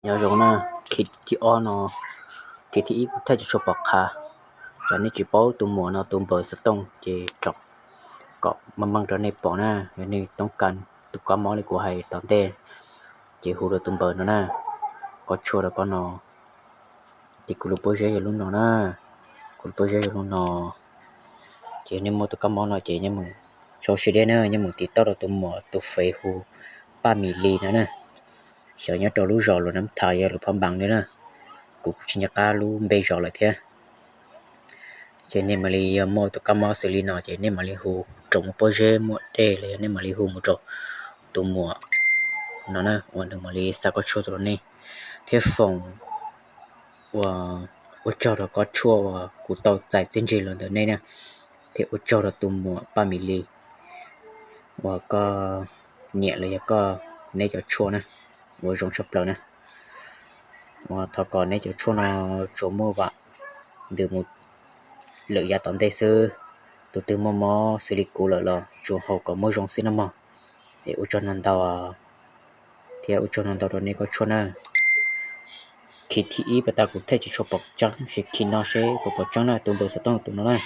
Nyob zoo na, khi thib ob no, khi thib ib kuv thiaj tsis tshua pom qha. Yog nej tsis paub tus muam no tus npawb xov tooj ces tsom kom meej meej rau nej pom na. Yog nej toob kas tus kab mob li kuv hais tom ntej ces hu rau tus npawb no na, koj tshuaj rau koj no. Ces kuv lub pob zeb yog lub no na, kuv lub pob zeb yog lub no. Ces nej muaj tus kab mob no ces nej mus, sau siab deb na, nej mus tiv tauj rau tus muam tus fev hu Paj Mim Lis no na. Xyov nyob rau lub zos Luam Nab Thas, yog Luam Phab Npaas li na, kuv kuj tsis nco qab lub npe zos lawm thiab. Ces nej mam li yog muaj tus kab mob xws li no ces nej mam li hu, tsoom muaj pob zeb muaj dej los yog nej mam li hu mus rau tus muam no na, uas nws mam li xa koj tshuaj rau nej. Thiab foom ua, ua tsaug rau koj tshuaj uas kuv tau txais txiaj ntsig los ntawm nej na. Thiab ua tsaug rau tus muam Paj Mim Lis uas koj niam los yog koj, neb cov tshuaj na, ua zoo tshaj plaws na. Uas thov kom neb cov tshuaj no tsuas muaj vam ntws mus lawm yav tom ntej xwb. Tus twg muaj mob xws li kuv lawm los tsuas haus kom muaj zoo xwb nawb mog. Es ua tsaug no ntau, thiab ua tsaug no ntau rau nej koj tshuaj na. Khi thib ib pas tas kuv thiaj tsis tshua pom tseeb, sim khi no seb puas pom tseeb na, tus npawb xov tooj tus no na.